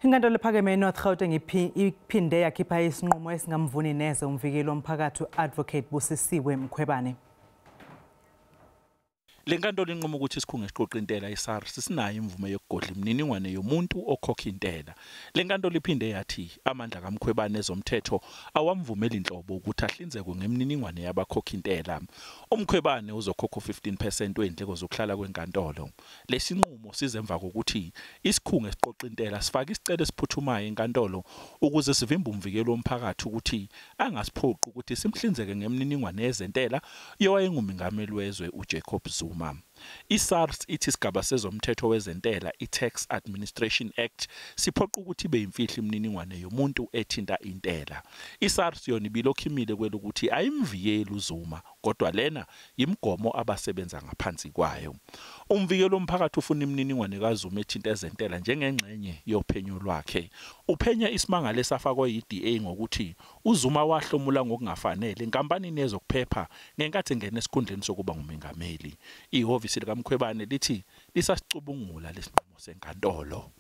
Inkantolo ephakeme eNorth Gauteng iphinde yakhipha isinqumo esingamvuni neze umvikeli womphakathi u-Advocate Busisiwe Mkhwebane. Le nkantolo inquma ukuthi isikhungo esiqoqa intela iSARS sinayo imvume yokugodla imininingwane yomuntu okhokha intela. Le nkantolo iphinde yathi amandla kaMkhwebane ezomthetho awamvumeli inhlobo ukuthi ahlinzekwe ngemininingwane yabakhokha intela. UMkhwebane uzokhokha u-15% wezindleko zokuhlala kwenkantolo. Lesi nqumo size emva kokuthi isikhungo esiqoqa intela sifake isicelo esiphuthumayo enkantolo ukuze sivimbe umvikeli womphakathi ukuthi angasiphoqi ukuthi simhlinzeke ngemininingwane yezentela yowayengumengameli wezwe uJacob Zuma. I-SARS ithi isigaba sezomthetho wezentela i-Tax Administration Act siphoqa ukuthi ibe yimfihlo imininingwane yomuntu ethinta intela. I-SARS yona ibilokhu imile kwelokuthi ayimvikeli uZuma, kodwa lena yimigomo abasebenza ngaphansi kwayo. Umvikeli womphakathi ufuna imininingwane kaZuma ethinta ezentela njengengxenye yophenyo lwakhe. Uphenya isimangalo esafakwa yi-DA ngokuthi uZuma wahlomula ngokungafanele enkampanini yezokuphepha ngenkathi engena esikhundleni sokuba ngumengameli. Ihhovisi likaMkhwebane lithi lisasicubungula lesinqumo senkantolo.